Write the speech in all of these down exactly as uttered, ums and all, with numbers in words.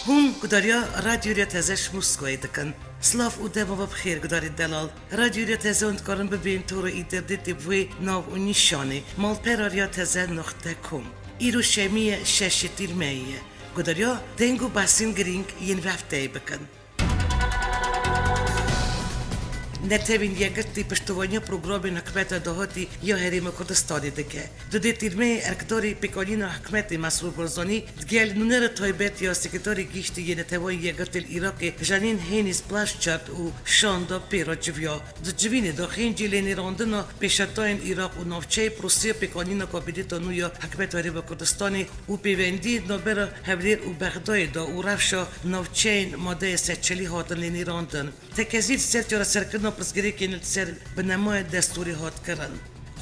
Hûn gudariya Radyo Rêya Teze ji Moskowayê dikin. Silav û dema we bi xêr, gudarên delal. Radyo Rêya Teze hûn dikarin bibên tora înternetê bi vê nav û nîşanê: malpera rêya teze noqte com. Îro şemî ye, şeşê tîrmeyê ye. Gudariya deng û behsên girîng yên vê hefteyê bikin. Netewên Yekgirtî piştevaniya programên hikûmeta dahatî ya Herêma Kurdistanê dike. Dudê tîrmeyê erkdarê pêkanîna hikûmetê Mesrûr Barzanî digel nûnera taybet ya Sekreterê Giştî yê Netewên Yekgirtî li Iraqê Janîn Hênîs Plaşçert û şanda pê re civiya. Di civînê de xêncî lênêrandina pêşetayên Iraq û navçeyê proseya pêkanîna kabîneta nû ya hikûmeta Herêma Kurdistanê û pêvendiyên navbera Hewlêr û Bexdayê de û rewşa navçeyên madeyê sed çilî hatin lênêrandin. Tekezî li ser çareserkirina pirsgirêkên li ser binemayê destûrê hat kirin.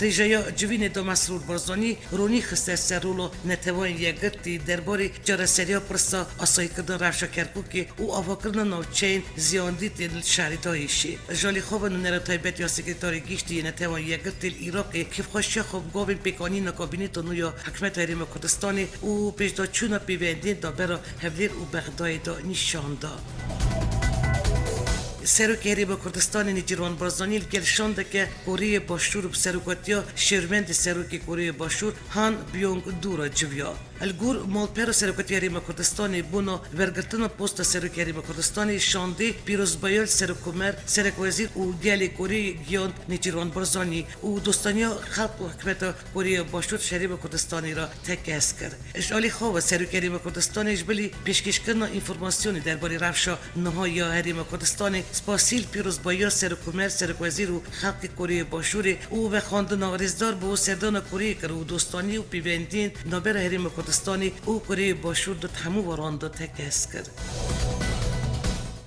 Rêjeya civînê de Mesrûr Barzanî ronî xiste ser rola Neteweyên Yekgirtî derbarê çareseriya pirsa asayîkirina rewşa Kerkûkê û avakirina navçeyên ziyandîtên li şerê DAIŞê. Ji alî xwe ve nûnera taybet ya Sekreterê Giştî yê Neteweyên Yekgirtî li Iraqê kêfxweşiya xwe bi gavên pêkanîna kabîneta nû ya Hikûmeta Herêma Kurdistanê û pêşdaçûna pêvendiyên navbera Hewlêr û Bexdayê de nîşan da. Serokê Herêma Kurdistanê Nêçîrvan Barzanî li gel şandeke Koreyê Başûr bi serokatiya şêwirmendê Serokê Koreyê Başûr Han Byung-du re civiya. Li gor malpera Serokatiya Herêma Kurdistanê bona wergirtina posta Serokê Herêma Kurdistanê şandê pîrozbayiya li Serokkomer, Serokwezîr û gelê Koreyê gihand Nêçîrvan Barzanî û dostaniya xelk û hikûmeta Koreyê Başûr ji Herêma Kurdistanê re tekez kir. Ji alî xwe ve Serokê Herêma Kurdistanê ji bilî pêşkêşkirina înformasyonê derbarê rewşa niha ya Herêma Kurdistanê spasî li pîrozbayiya Serokkomer, Serokwezîr û xelkê Koreyê Başûrê û vexwendina rêzdar bo serdana Koreyê kir û dostanî û pêvendiyên navbera Herêma Kurdistanê û Koreyê Başûr di hemû weran de tekez kir.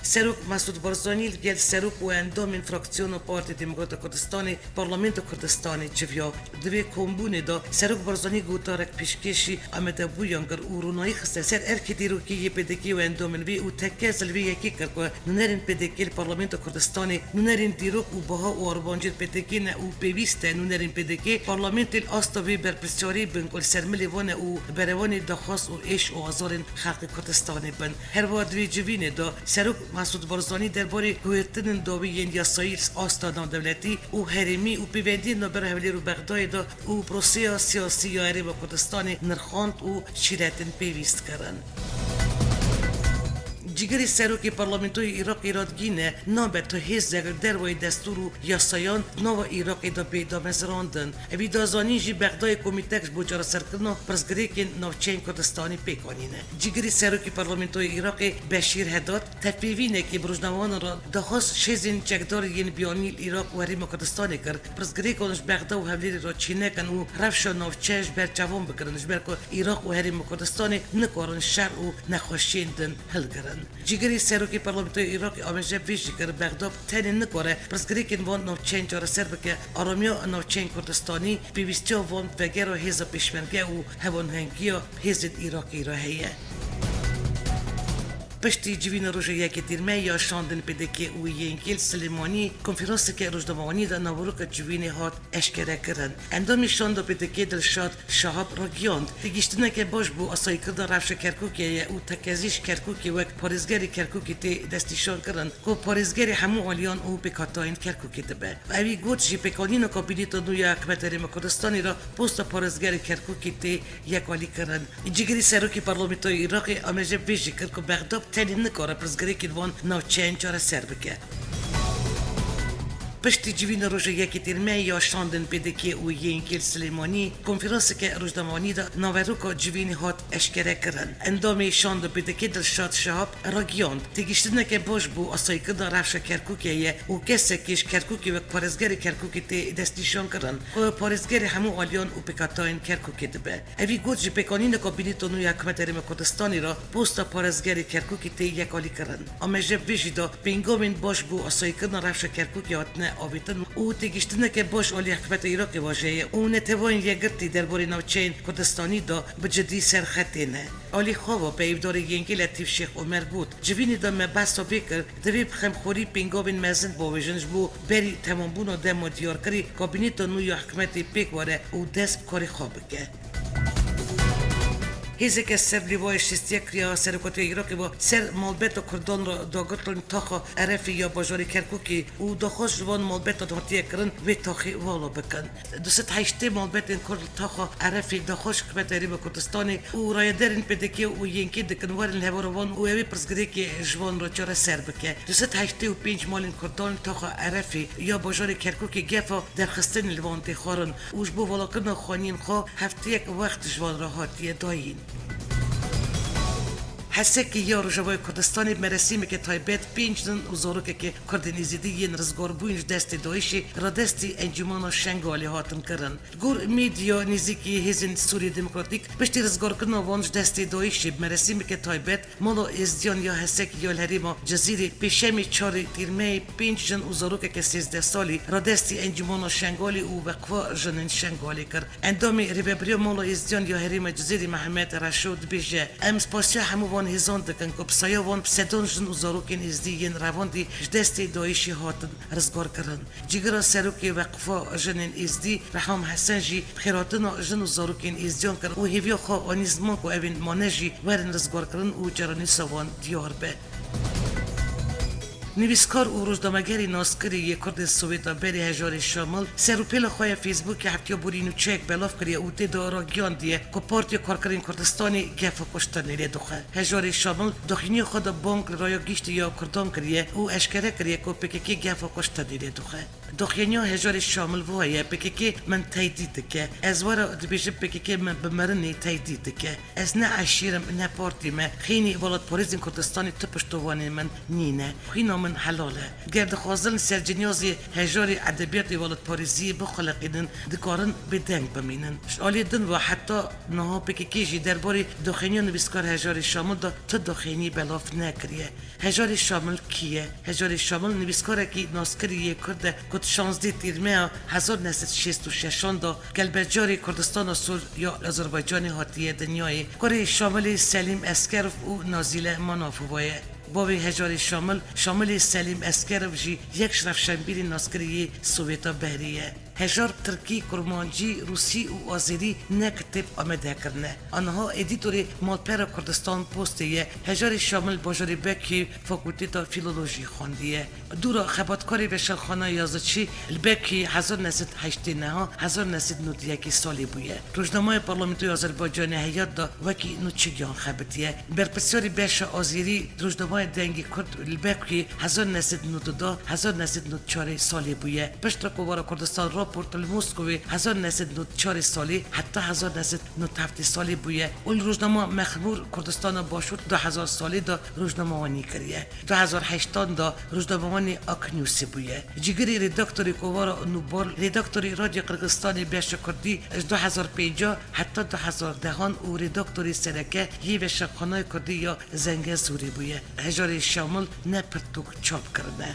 Serok Mesûd Barzanî li gel serok û endamên fraksiyona Partî Demokrata Kurdistanê Parlamento Kurdistanê civiya. Di vê kombûnê de Serok Barzanî gotarek pêşkêşî amadebûyan kir û ronahî xiste ser erkê dîrokî yê P D K û endamên wê û tekez li vê yekê kir ku nûnerên P D K li Parlamento Kurdistanê nûnerên dîrok û biha û armancên P D K ne û pêwîst e nûnerên P D K parlamentê li asta vê berpirsiyarî bin ku li ser milê wan e û berewanê daxwaz û êş û azarên xelkê Kurdistanê bin. Herwiha di vê civînê de Serok Mesûd Barzanî derbarê guhertinên dawî yên yasayî li asta navdewletî û herêmî û pêvendiyên navbera Hewlêr û Bexdayê de û proseya siyasî ya Herêma Kurdistanê nirxand û şîretên pêwîst kirin. Cîgirê Serokê Parlamentoyê Iraqê Radgîne nabe tu hêzek li dervayî destûr û yasayan di nava Iraqê de bê damezrandin. Evî da zanîn jî Bexdayê komîtek ji bo çareserkirina pirsgirêkên navçeyên Kurdistanê pêk anîne. Cîgirê Serokê Parlamentoyê Iraqê Beşîr Hedat tevpêvînekê bi rojnamevanan re daxwaz ji hêzên çekdar yên biyanî li Iraq û Herêma Kurdistanê kir, pirsgirêkan ji Bexda û Hewlêrê re çênekin û rewşa navçe ji ber çavan bigirin, ji ber ku Iraq û Herêma Kurdistanê nikarin şer û nexweşiyên din hilgirin. Cîgirê Serokê Parlamentoyê Iraqê amêje bi vê jî kir, Bexda bi tenê nikare pirsgirêkên van navçeyên çareser bike, aramiya navçeyên Kurdistanî pêwîstiya van vegera hêza pêşmerge û hevalhengiya hêzên Iraqê re heye. Piştî civîna roja yekê tîrmeyê ya şandên P D K û Y N G li Silêmanî, konferanseke rojnamevanî de naveroka civînê hat eşkere kirin. Endamê şanda P D K Dilşad Şahab ragihand, têgihiştineke baş bo asayîkirina rewşa Kerkûkê ye û tekezî ji Kerkûkê wek parêzgerê Kerkûkê tê destnîşankirin, ku parêzgerê hemû aliyan û pêkhatayên Kerkûkê dibe. Ewî got jî, pêkanîna kabîneta nû ya Hikûmeta Herêma Kurdistanê re posta parêzgerê Kerkûkê tê yekalîkirin. Cîgirê Serokê Parlamentoyê Iraqê amêje bi vê jî kir ku Bexda bi tenê nikare pirsgirêkên van navçeyên çareser bike. Piştî civîna roja yekê tîrmeyê ya şandên P D K û Y N G li Silêmanî, konferanseke rojnamevanî de naveroka civînê hat eşkere kirin. Endamê şanda P D K Dilşad Şahab ragihand, têgihiştineke baş bo asayîkirina rewşa Kerkûkê ye û kesekê ji Kerkûkê wek parêzgerê Kerkûkê tê destnîşankirin, ku parêzgerê hemû aliyan û pêkhatayên Kerkûkê dibe. Evî got jî, pêkanîna kabîneta nû ya Hikûmeta Herêma Kurdistanê re posta parêzgerê Kerkûkê tê yekalîkirin. Amêje bi vê jî de pêngavên baş bo asayîkirina rewşa Kerkûkê hatine avêtin û têgihiştineke baş alî Hikûmeta Iraqê ve jê ye û Neteweyên Yekgirtî derbarê navçeyên Kurdistanî de bi cidî ser xetê ne. Alî xwe ve peyvdarê Y N G Letîf Şêx Omer got, civînê de me behsa vê kir, divê bi xemxwerî pêngavên mezin bavêjin ji bo berî temambûna dema diyarkirî kabîneta nû ya hikûmetê pêk were û dest bi karê xwe bike. Hêzeke ser lîwayê şêst yek ya serokatiya Iraqê ve ser malbeta Kurdan re dagirtin taxa Erefî ya bajarê Kerkûkê û daxwaz ji van malbetan hatiye kirin vê taxê vala bikin. Du sed heştê malbetên Kurd li taxa Erefî daxwaz ji hikûmeta Herêma Kurdistanê û rayedarên P D K û Y N K dikin werin li hevara wan û ew ê pirsgirêkê ji wan re çareser bike. Du sed heştê û pênc malên Kurdan li taxa Erefî ya bajarê Kerkûkê gefa derxistinê li wan tê xwarin û ji bo valakirina xaniyên xwe hefteyek wext ji wan re hatiye dayîn. Hesekê ya Rojavayê Kurdistanê bi meresîmeke taybet pênc jin û zarokeke Kurdên Êzidî yên rizgarbûyîn ji destê DAIŞê radestî Encûmena Şengalê hatin kirin. Li gor medya nêzîkî Hêzên Sûriyê Demokratîk, piştî rizgarkirina wan ji destê DAIŞê bi meresîmeke taybet Mala Êzdiyan ya Hesekê ya li herêma Cizîrê pêşemê çarê Tîrmehê pênc jin û zarokeke sêzdeh salî radestî Encûmena Şengalê û Weqfa Jinên Şengalê kir. Endamê Rêvebiriya Mala Êzdiyan ya herêma Cizîrê Mihemed Reşo dibêje, Em spasiya hemû van hêzan dikin ku bi saya wan bi sedan jin û zarokên Êzdî yên revandî ji destê DAIŞê hatin rizgar kirin. Cîgira serokê Weqfa Jinên Êzdî Reham Hesen jî bi xêrhatina jin û zarokên Êzdiyan kir û hêviya xwe anî ziman ku evên mane jî werin rizgarkirin û çarenûsa wan diyar be. Nivîskar û rojnamegerê naskirî yê Kurdên Sowêta berê Hejarê Şamil ser û pêla xwe ya Facebookê heftiya borî nûçeyek belav kiriye û tê de ragihandiye ku Partiya Karkerên Kurdistanê gefa kuştinê lê dixe. Hejarê Şamil daxuyaniya xwe de bang li raya giştî ya Kurdan kiriye û eşkere kiriye ku P K K gefa kuştinê lê dixe. Daxuyaniya Hejarê Şamil wiha ye, P K K min tehdît dike. Ez were dibêjim P K K min bi mirinê tehdît dike. Ez ne eşîr im, ne partî me. Xênî welatparêzên Kurdistanê tu piştovanên min nîne. Xwîna min helal e. Ger dixwazin li ser cinyazê hejarê edebiyatê welatparêziyê bixuliqînin, dikarin bêdeng bimînin. Ji aliyê din ve heta niha P K K jî derbarê daxuyaniya nivîskar Hejarê Şamil de tu daxuyanî belav nekiriye. Hejarê Şamil kî ye? Hejarê Şamil nivîskarekî naskirî yê Kurd e ku di şazdeh Tîrmeya hezar neh sed şêst û şeşan de gelbecarê Kurdistana Sûr ya Azerbaycanê hatiye dinyayê. Kurê Şamilê Selîm Eskerov û Nazîle Manafova ye. Bavê Hejarê Şamil, Şamilê Selîm Eskerov jî yek ji rewşenbîrên naskirî yê Sowêta Berê ye. Hejar tirkî, kurmancî, rûsî û azerî ne kitêb amade kirine. Aniha edîtorê Malpera Kurdistan Postê ye. Hejarê Şamil bajarê Bekuyê Fakulteta Fîlolojî xwendiye. Dûra xebatkarê Veşanxaneya Yazıçî li Bekuyê hezar neh sed heştê neh hezar neh sed nod yekê salê bûye. Rojnameya Parlamentoya Azerbaycanê Heyat de wekî nûçigiyan xebitiye. Berpirsyarê beşa azerî rojnameya Dengê Kurd li Bekuyê hezar neh sed nod du hezar neh sed nod çarê salê bûye. Piştre Kovara Kurdistan Raport li Moskowê hezar neh sed nod çarê salê heta hezar neh sed nod heftê salê bûye û li rojnama Mexmûr Kurdistana Başûr du hezar salê de rojnamewanî kiriye. Du hezar heştan de rojnamewanê Ak Newsê bûye. Cîgirê redaktorê Kovara Nûbar, redaktorê Radyo Qirgizistanê beşa Kurdî ji du hezar pênc heta du hezar dehan û redaktorê sereke yê Veşanxaneyê Kurdî ya Zengezûrê bûye. Hejarê Şamil ne pirtûk çap kirine.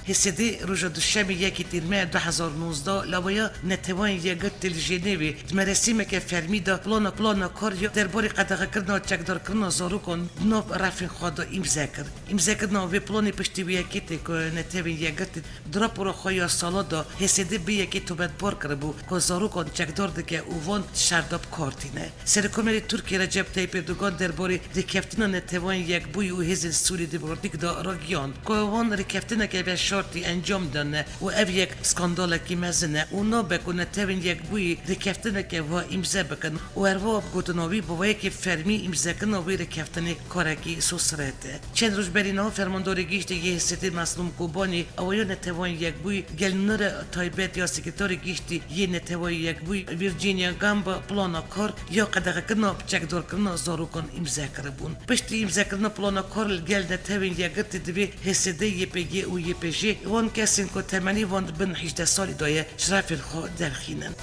H S D roja Duşemê yekê Tîrmeya du hezar nozde lawaya Neteweyên Yekgirtî li Jenevê di merasîmeke fermî de plana, plana kar ya derbarê qedexekirina çekdarkirina zarokan di nav refên xwe de îmze kir. Îmzekirina vê planê piştî wê yekê tê ku Netewên Yekgirtî di rapora xwe ya sala de H S D bi yekê tometbar kiribû ku zarokan çekdar dike û van di şer de bi kar tîne. Serokkomarê Tirkiyê Recep Tayyip Erdogan derbarê rêkeftina Neteweyên Yekbûyî û Hêzên Sûrî Demokratîk de ragihand ku wan rêkeftineke veşartî encam dane û ev yek skandalekî mezin e û nabe ku Netewên Yekbûyî rêkeftineke wiha îmze bikin û herwiha bi gotina wî bi wê yekê fermî îmzekirina wê rêkeftinê karekî sosret e. Çend roj berî niha Fermandarê Giştî yê H S D Meslûm Kobanî awaya Neteweyên Yekbûyî gel nûnerê taybet ya Sekreterê Giştî yê Neteweyên Yekbûyî Virginia Gamba plana kar ya qedexekirina çekdarkirina zarokan îmze kiribûn. Piştî îmzekirina plana kar li gel Netewên Yekgirtî divê H S D, Y P G û Y P J wan kesên ku temenê wan di bin hejdeh salî de ye ji refên xwe derxînin.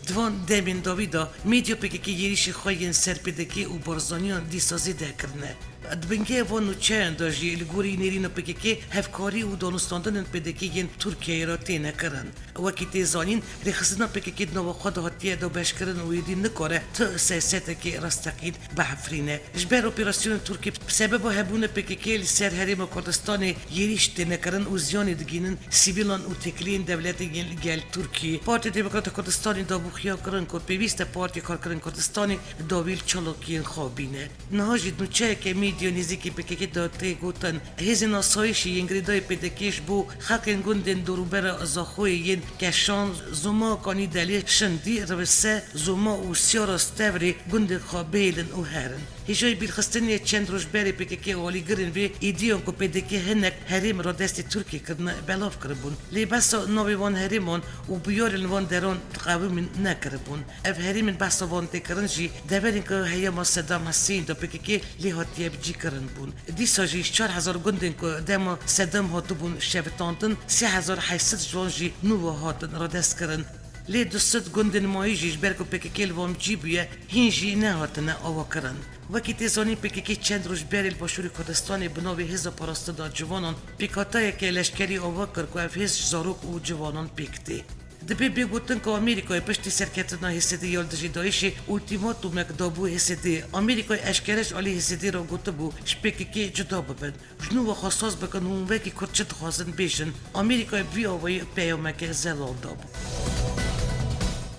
Di van demên dawî de medya P K K êrîşên xwe yên ser P D K û Barzaniyan dîsa zêde kirine. Di bingehê van nûçeyan de jî li gorî nêrîna P K K hevkarî û danûstandinên P D K yên Tirkiyeyê re têne kirin. Wekî tê zanîn, rêxistina P K K di nava xwe de hatiye dabeşkirin û êdî nikare tu siyasetekê rasteqîn biafirîne. Ji ber operasyonên Tirkiyê bi sebeba hebûna P K K li ser Herêma Kurdistanê êrîş têne kirin û ziyanê digihînin sivîlan û têkiliyên dewletê yên li gel Tirkiyê. Partiya Demokrata Kurdistanê dabû Xuya kirin ku pêwîst e Partiya Karkerên Kurdistanê dawî li çalakiyên xwe bîne. Niha jî di nûçeyeke medya nêzîkî P K K de tê gotin, hêzên asayîşî yên girêdayî P D K ji bo xelkên gundên dorûbera Zaxoyê yên Keşan, Zoma, Kanîdelê, Şindî, Riwise, Zoma û Siyara Stevrê gundên xwe bihêlin û herin. Hêjayî bîrxistinê çend roj berê P K K û alîgirên vê êdiyan ku P D K hinek herêm radestî Tirkiyê kirine, belav kiribûn. Lê behsa navê van herêman û bûyerên van deran diqewimîn nekiribûn. Ev herêmên behsa van tê kirin jî deverên ku heyama Sedam Huseyîn de P K K lê hatiye bicîkirin bûn. Dîsa jî ji çar hezar gundên ku dema Sedam hatibûn şevitandin, sê hezar heyt sed ji wan jî nû ve hatin radestkirin. Lê du sed gundên mayî jî ji ber ku P K K li wan cî bûye, hîn jî nehatine avakirin. Wekî tê zanîn, P K K çend roj berê li Başûrê Kurdistanê bi navê Hêza Parastina Ciwanan pêkhateyeke leşkerî ava kir ku ev hêz ji zarok û ciwanan pêk tê. Dibe bê gotin ku Amerîkayê piştî serketina H S D'ê ya li dijî DAIŞê ultîmatumek dabû H S D'ê. Amerîkayê eşkere ji alî H S D'ê re gotibû, ji P K K cuda bibin. Ji nû ve xwe saz bikin, hûn wekî Kurd çi dixwazin bêjin. Amerîkayê bi vî awayî peyameke zelal dabû.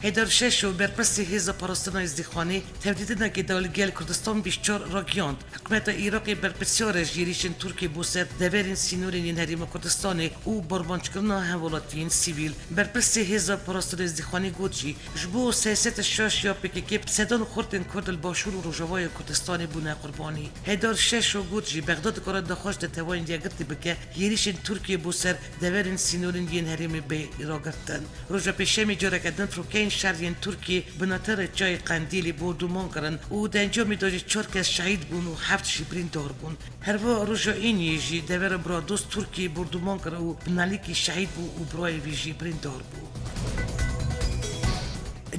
Hêdar Şeşo, berpirsê Hêza Parastina Êzdîxanê, tevdîtinekê da li gel Kurdistan vîst çar ragihand. Hikûmeta Iraqê berpirsyar e ji êrîşên Tirkiyê bo ser deverên sînorên yên Herêma Kurdistanê û barbancikirina hemwelatiyên sivîl. Berpirsê Hêza Parastina Êzdîxanê got jî, Ji bo sê sed û şeş ya P K K sedan xurtên Kurd li Başûr û Rojavayê Kurdistanê bûne qurbanî. Hêdar Şeşo got jî, Bexdad dikare daxwaz ji Neteweyên Yekgirtî bike, êrîşên Tirkiyê bo ser deverên sînorên yên herêmê bê ragirtin. Roja Pêşemê careke din firokeyên şer yên Tirkiyê bi navçeya Qendîlê bordûman kirin û di encamê de jî çar kes şehîd bûn û heft jî birîndar bûn. Herwiha roja Îniyê jî devera Brados Tirkiyê bordûman kir û binalîkî şehîd bû û birayê wî jî birîndar bû.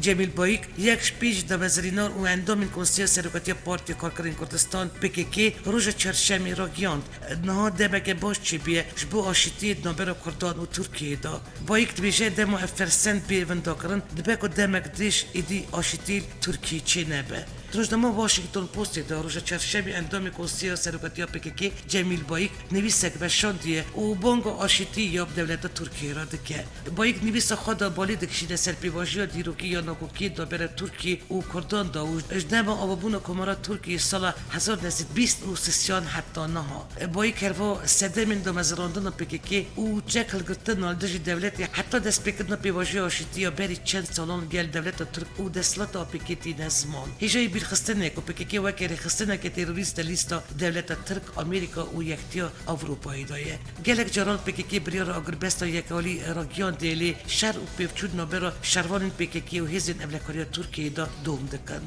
Cemîl Bayik, yek ji pênc damezrînar û endamên Konseya Serokatiya Partiya Karkerên Kurdistan, P K K, roja Çarşemê ragihand, niha demeke baş çêbûye ji bo aşîtiyê di navbera Kurdan û Tirkiyeyê de. Bayik dibêje, dema ev fersend bê windakirin, dibe ku demek dirêj êdî aşîtî li Tirkiyê çênebe. Di rojnama Washington Postê de roja Çarşemê endamê Konseya Serokatiya P K K Cemîl Bayik nivîsek veşandiye û banga aşîtî ya bi dewleta Tirkiyê re dike. Bayik nivîsa xwe de balê dikişîne ser pêvajoya dîrokî ya nakokiyê navbera Tirkiyê û Kurdan de û ji dema avabûna Komara Tirkiyê sala hezar neh sed bîst û sisiyan heta niha. Bayik herva sedemên damezrandina P K K û çek hilgirtina li dijî dewletê heta destpêkirina pêvajoya aşîtî ya berî çend salan li gel dewleta Tirk û desthilata A P K tîne ziman. Hêjayî bîrxistinê ku P K K weke rêxistineke terorîst di lîsta dewleta Tirk, Amerîka û Yektiya Ewropayê de ye. Gelek caran P K K biryara agirbesta yekalî ragihandiye, lê şer û pêvçûn navbera şervanên P K K û hêzên ewlekariya Tirkiyeyê de dom dikin.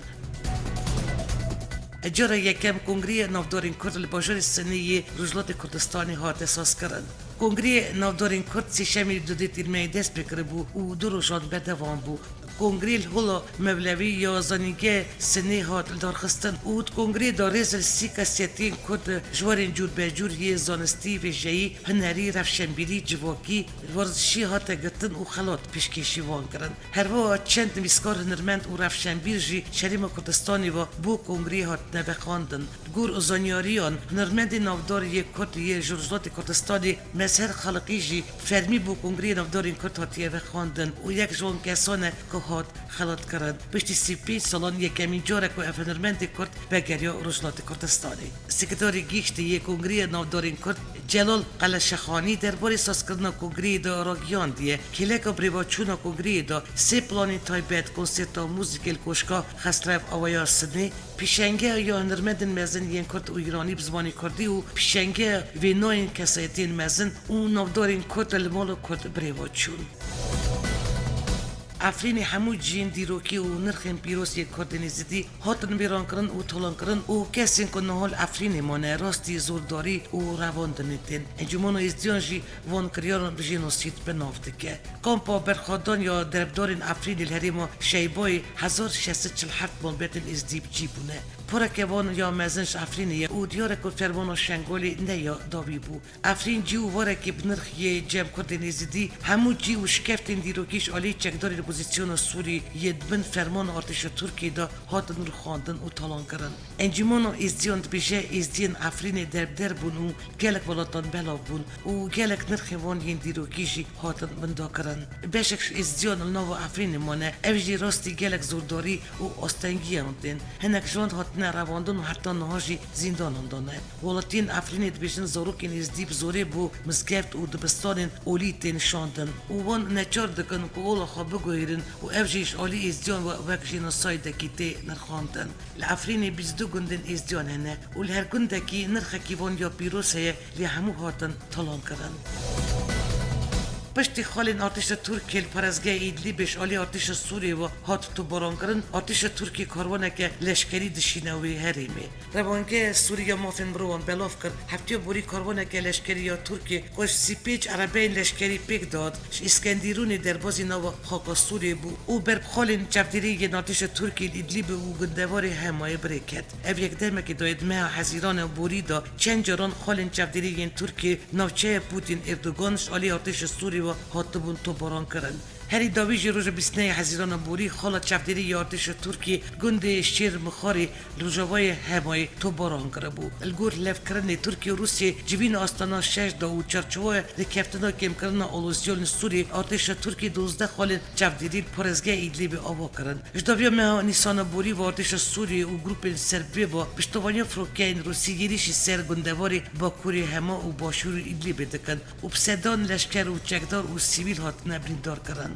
Cara yekem Kongreyê Navdarên Kurd li bajarê Sinê yê Rojhilatê Kurdistanê hate sazkirin. Kongreyê Navdarên Kurd sêşemê dudê Tîrmeyê dest pê kiribû û du rojan berdewam bû. Kongrê li Hola Mewlewî ya Zanîngeha Sinê hat lidarxistin û di kongreyê de rêz li sî kesiyetiyên Kurd ji warên cûrbecûr yê zanistî, vêjeyî, hunerî, rewşenbîrî, civakî, werzişî hate girtin û xelat pêşkêşî wan kirin. Herwiha çend nivîskar, hunermend û rewşenbîr jî ji Herêma Kurdistanê ve bo kongreyê hatine vexwendin. Li gor zanyariyan, hunermendê navdar yê Kurd yê ji Rojhilatê Kurdistanê Mezher Xaliqî jî fermî bo Kongreyê Navdarên Kurd hatiye vexwendin û yek ji wan kesan e ku hat xelatkirin. Piştî sî û pênc salan yekemîn car e ku ev hunermendê Kurd vegeriya Rojhilatê Kurdistanê. Sekreterê Giştî yê Kongreyê Navdarên Kurd Celal Qeleşexanî derbarê sazkirina kongreyê de ragihandiye, kêleka birêveçûna kongreyê de sê planên taybet, konserta muzîkê li Koşka Xesrev Aweya Sinê, pêşengeha ya hunermendên mezin yên Kurd û Îranî bi zimanê Kurdî û pêşengeha wêneyên kesayetiyên mezin û navdarên Kurd li mala Kurd birêveçûn. Efrînê hemû cihên dîrokî û nirxên pîroz yê Kurdên Êzidî hatin mêrankirin û talankirin û kesên ku niha li Efrînê mane rastî zordarî û revandinê tên. Encûmena Êzidiyan jî van kiryaran bi jenosîd bi nav dike. Kampa berxwedan ya derbdarên Efrînê li herêma Şeybayê hezar şeş sed çil heft malbetên Êzidî bi cî bûne. Poreke van ya mezin ji Efrînê ye û diyar e ku fermana Şengalê ne ya dawî bû. Efrîn cî û warekî bi nirx yê cem Kurdên Êzidî, hemû cî û şikeftên dîrokî ji alî çekdarên opozîsyona Sûrî yê di bin fermana artêşa Tirkiyê de hatin rûxandin û talankirin. Encûmena Êzidiyan dibêje, Êzidiyên Efrînê derbeder bûn û gelek welatan belav bûn û gelek nirxên wan yên dîrokî jî hatin windakirin. Beşek ji Êzidiyan li nava Efrînê mane, ev jî rastî gelek zordarî û astengiyan tên. Hinek ji wan hatine revandin û heta niha jî zîndanan de ne. Welatiyên Efrînê dibêjin zarokên Êzidî bi zorê bo mizgeft û dibistanên olî tên şandin û wan neçar dikin ku ola xwe biguhêrin û ev jî ji alî Êzidiyan we wek jenosaydekî tê nirxandin. Li Efrînê bîst du gundên Êzdiyan hene û li her gundekî nirxekî van ya pîroz heye, lê hemû hatin talankirin. Piştî xalên artêşa Tirkiyê li parêzgeha Îdlîbê ji alî artêşa Sûriyê ve hat topbarankirin, artêşa Tirkiyê karwaneke leşkerî dişîne wê herêmê. Revangê Sûrî ya Mafên Mirovan belav kir, heftiya borî karwaneke leşkerî ya Tirkiyê ku ji sî pênc erebeyên leşkerî pêk dihat, ji Îskendîrûnê derbazî nava xaka Sûriyê bû û ber bi xalên çavdêrî yên artêşa Tirkiyê li Îdlîbê û gundewarê Hemayê bi rê ket. Ev yek demekê dayê di meha Hezîrana borî de çend caran xalên çavdêrî yên Tirkiyê navçeya Pûtîn Erdogan ji alî artêşa Sûriyê ve hatibûn topbarankirin. Herî dawî jî roja bîst û nehê Hezîrana borî xala çavdêrî ya artêşa Tirkiyê gundê Şêr Mixarê li rojavayê Hemayê topbaran kiribû. Li gor levkirinê Tirkiye û Rûsye civîna astana şeş de û çarçoweya rêkeftina kêmkirina aloziyan li Sûriyê, artêşa Tirkiyê duwazdeh xalên çavdêrî li parêzgeha Îdlîbê ava kirin. Ji dawiya meha Nîsana borî ve artêşa Sûriyê û grûpên ser vê ve piştevaniya firokeyên Rûsî êrîşî ser gundewarê Bakurê Hema û Başûrê Îdlîbê dikin û bi sedan leşker û çekdar û sivîl hatine birîndarkirin.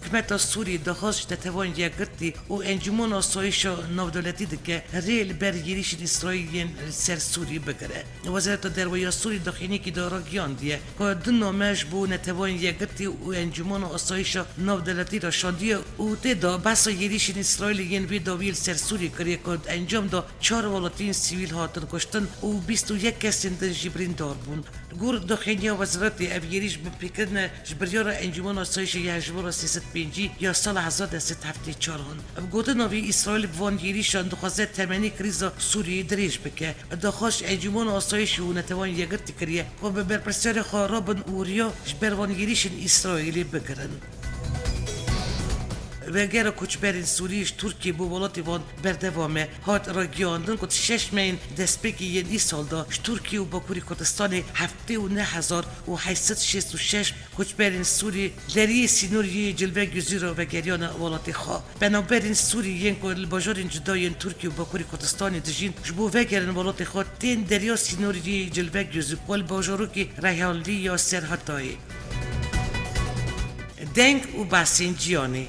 Hikûmeta Sûriyê daxwaz ji Netewên Yekgirtî û Encûmena Asayîşa Navdewletî dike rê li ber êrîşên Îsraîlê yên li ser Sûriyê bigire. Wezareta Derve ya Sûriyê daxuyaniyekî de ragihandiye ku du name ji bo Netewên Yekgirtî û Encûmena Asayîşa Navdewletî re şandiye û tê de behsa êrîşên Îsraîlê yên vê dawiyê li ser Sûriyê kiriye ku di encam de çar welatiyên sivîl hatin kuştin û bîst û yek kesên din jî birîndar bûn. Li gor daxuyaniya wezaretê ev êrîş binpêkirin e ji biryara Encûmena Asayîşê ya ji bo re sê sed pêncî ya sala hezar neh sed heftê çar an. Bi gotina wî, Îsraîl bi van êrîşan dixwaze temenê krîza Sûriyeyê dirêj bike. Daxwaz ji Encûmena Asayîşê û Netewên Yekgirtî kiriye ku bi berpirsyarê xwe rabin û riya ji ber van êrîşên Îsraîlê bigirin. Vegera koçberên Sûrî ji Tirkiyê bo welatê wan berdewam e. Hat ragihandin ku di şeş mehên destpêkê yên îsal de ji Tirkiye û Bakurê Kurdistanê heftê û neh hezar û heşt sed şêst û şeş koçberên Sûrî deriyê sînorê yê Cilvegozî re vegeriyane welatê xwe. Penaberên Sûrî yên ku li bajarên cuda yên Tirkiye û Bakurê Kurdistanê dijîn, ji bo vegerin welatê xwe tên deriya sînorê yê Cilvegozî ku li bajarokê Reyhanlî ya ser Hatayê. Deng û behsên cîhanê.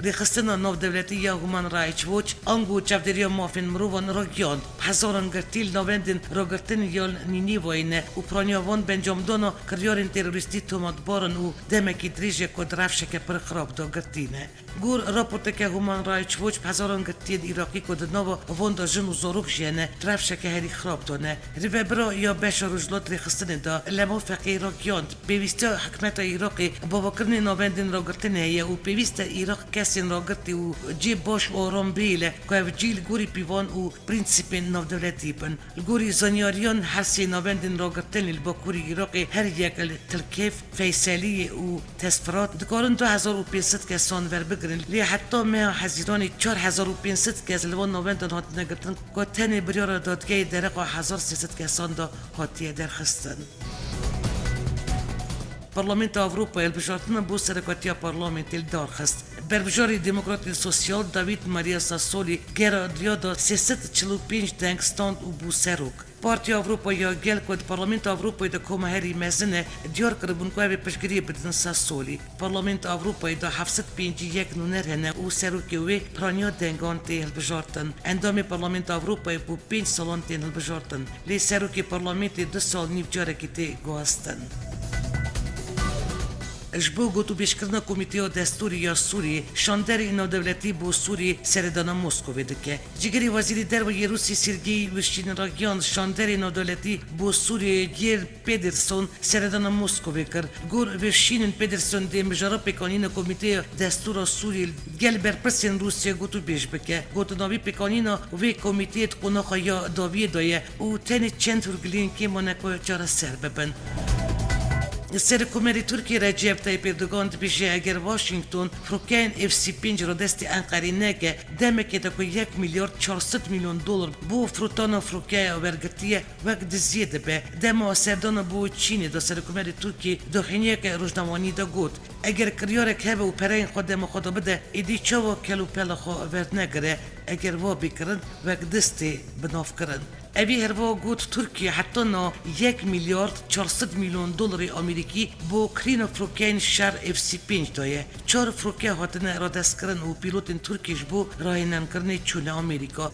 Rêxistina navdewletî ya Human Rights Watch, ango çavdêriya mafên mirovan ragihand, bi hezaran girtî li navendên ragirtinê ya li Nînevayê ne û piraniya van bi encamdana kiryarên terorîstî tometbar in û demekî dirêj e ku di rewşeke pir xirab de girtî ne. Gor raporteke Human Rights Watch, bi hezaran girtiyên Iraqî ku di nava van de jin û zarok jî hene, di rewşeke herî xirab de ne. Rêvebira ya beşa Rojhilat Rêxistinê de Lema Feqî ragihand, pêwîstiya hikûmeta Iraqê bi avakirinê navendên ragirtinê heye û pêwîst e Iraq kesên ragirtî û cê baş û aram bihêle ku ev cî li gorî pîvan û prensîpên navdewletî bin. Li gorî zanyariyan, her sê navendên ragirtinê li bakurî Iraqê her yek li Tilkêf, Feyseliyê û Tesfirat dikarin du hezar û pênc sed kesan werbigirin, lê heta meha Hezîranê çar hezar û pênc sed kes li van navendan hatine girtin, ku tenê biryara dadgehê dereqa hezar sê sed kesan de hatiye derxistin. Parlamentoya Ewropayê hilbijartina bo serekatiya parlamentê li dar xist. Berbijarê Demokratên Sosyal David Maria Sassoli gera riya da sê sed çil û pênc deng stand û bû serok. Partiya Ewropa ya Gel ku di Parlamentoya Ewropayê de koma herî mezin e, diyar kiribûn ku ew ê piştgiriyê bidin Sassoli. Parlamentoya Ewropayê de heft sed pêncî yek nûner hene û serokê wê piraniya dengan tê hilbijartin. Endamê Parlamentoya Ewropayê bo pênc salan tên hilbijartin. Lê serokê parlamentê du sal nîv carekê tê guhastin. Ji bo gotûbêjkirina Komîteya Destûrê ya Sûriyê, şanderê navdewletî bo Sûriyê seredana Moskovê dike. Cîgirê Wezîrê Derve yê Rûsî Sergey Wişîn ragihand, şanderê navdewletî bo Sûriyê Geir Pederson seredana Moskovê kir. Gor Wişîn, Pederson dê mijara pêkanîna Komîteya Destûra Sûriyê gel berpirsên Rûsya gotûbêj bike. Gotina wî, pêkanîna wê komîteyê di qonaxa ya dawiyê de ye û tenê çend hûrgiliyên kêm mane ku çareser bibin. Serokkomarê Tirkiyê Recep Tayyip Erdogan dibêje, eger Washington firokeyên F sî pênc radestî Enqerê neke, demekê de ku yek milyar çar sed milyon dolar bo firotana firokeya wergirtiye wek diziyê dibe. Dema serdana bo Çînê de Serokkomarê Tirkiyê daxuyaniyeke rojnamevanî de got, eger kiryarek hebe û pereyên xwe dema xwe de bide, êdî çawa kel û pela xwe wernegire, eger wa bê kirin wek diz tê binavkirin. Evî herwiha got, Tirkiye heta niha yek milyar çar sed milyon dolarê Amerîkî bo kirîna firokeyên şer F sî pênc daye. Çar firoke hatine radestkirin û pîlotên Tirkiyê ji bo rahênenkirinê çûne Amerîka.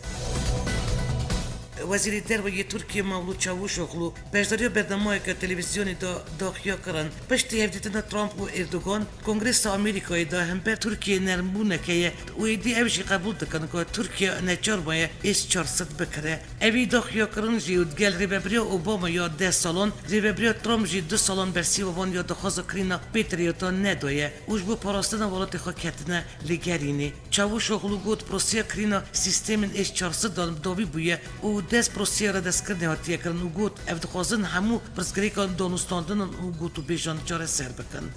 Wezîrê Derve yê Tirkiyê Mevlût Çavuşoglu beşdariya bernameyeke televîzyonê de daxuya kirin. Piştî hevdîtina Trump û Erdogan, Kongresa Amerîkayê de hember Tirkiyê nermbûneke ye û êdî ew jî qebûl dikin ku Tirkiye neçar maye S çar sed bikire. Evî daxuyakirin jî digel rêvebiriya Obama ya deh salan, rêvebiriya Trump jî du salan bersîva van ya daxwaza kirîna Patriota nedaye û ji bo parastina welatê xwe ketine lêgerînê. Çavuşoglu got, proseya kirîna sîstemên S çar sed de bi dawî bûye û dest proseya radestkirinê hatiye kirin û got, ev dixwazin hemû pirsgirêkan danûstandinan û gotûbêjan çareser bikin.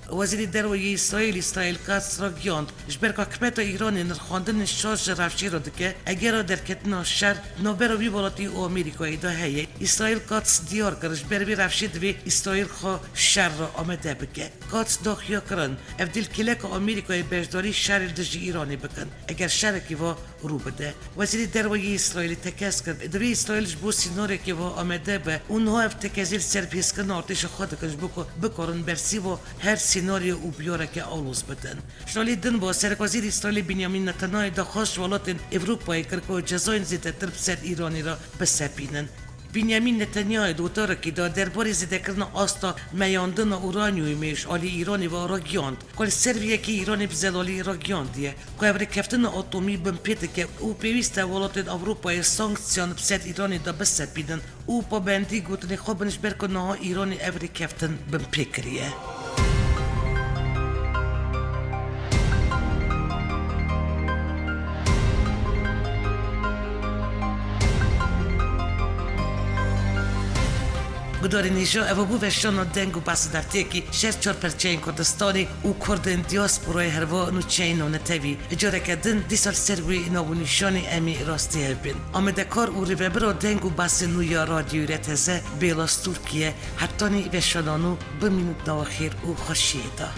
Wezîrê Derve yê Îsraîl, Îsraîl Katz ragihand, ji ber ku hikûmeta Îranê nirxandinên şer ji rewşê re dike, egera derketina şer navbera wî welatî û Amerîkayê de heye. Îsraîl Katz diyar kir, ji ber vê rewşê divê Îsraîl xwe şer re amade bike. Katz daxuya kirin, ev dilkêleka Amerîkayê beşdarî şerê li dijî Îranê bikin, eger şerekî va rû bide. Wezîrê Derve yê Îsraîlê tekez kir, divê Îsraîl ji bo sînorekê ve amade be û niha ev tekezî li ser bihêzkirina artêşa xwe dikin ji bo ku bikarin bersîva her sînorê û biyareke aloz bidin. Ji alî din ve Serokwezîrê Îsraîlê Binyamîn Netanyahî daxwaz ji welatên Ewropayê kir ku cezayên zêdetir bi ser Îranê re bisepînin. Binyamîn Netanyahî di witarekî de derbarê zêdekirina asta meyandina uranyumê ji alî Îranê ve ragihand, ku li ser vê yekê Îranê bi zelalî ragihandiye, ku ev rêkeftina atomî binpê dike û pêwîst e welatên Ewropayê sanksiyan bi ser Îranê de bisepînin û pabendî gotinê xwe bin, ji ber ku niha Îranê ev rêkeftin binpê kiriye. Gudarên hêja, ev bû veşana deng û behsa dertiyekî ji her çar perçeyên Kurdistanê û Kurdên diasporayê, herva nûçeyên navnetewî. Careke din dîsa li ser wê nav û nîşanê em ê rastî hev bên. Amadekar û rêvebira deng û behsên nû ya Radyoyê R T Z Bêla Stûrkî ye. Hetanî veşana nû, bimînin di nava xêr û xweşiyê de.